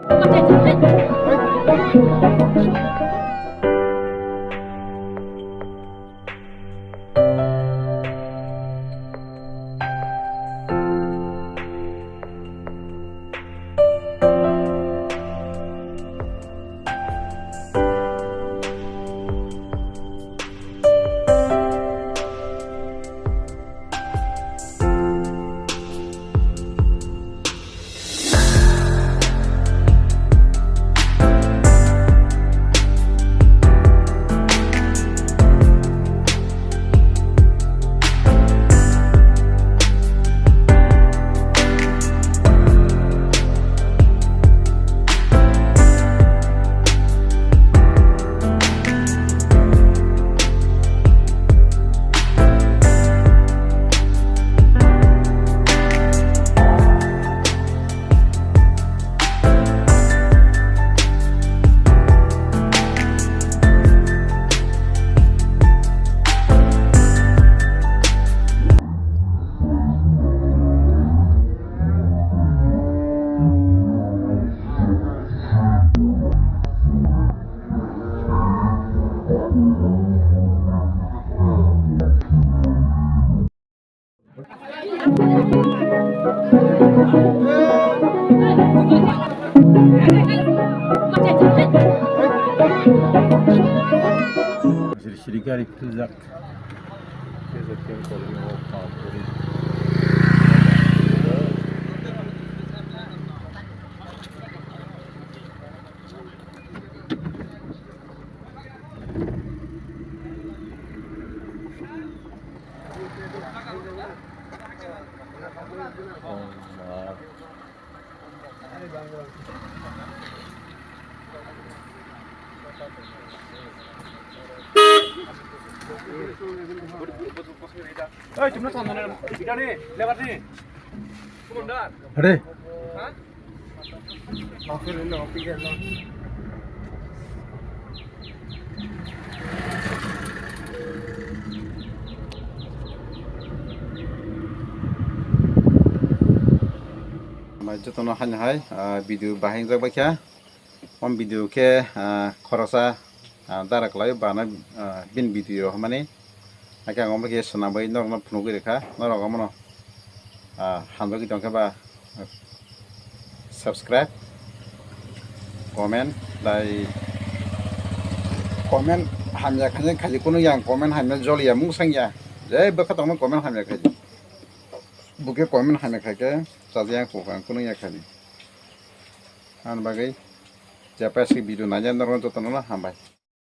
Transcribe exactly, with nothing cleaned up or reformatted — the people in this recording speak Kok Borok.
Siri siri gari pijak. Ready? Mai jotono haino hai, ah, video bahai wngjak bai kha. O video khe, ah, khoroksa, ah, dara kwlai o bana, ah, bini video rok hwnmani. Hakhe ang omo khe swnamwi norokno phunugwi rwkha, norok omono, ah, hamjagwi tongkhe ba, ah, subscribe, comment, like, comment hamya khaina khaidi, kunu yang comment hamya joliya mung sangya, je bwkha tongma comment hamya khaidi, bukhe comment hamya khaikhe chajakya kok ang kunu ya khaidi. Ani bagwi jephai aswk video naina norok jotono hambai.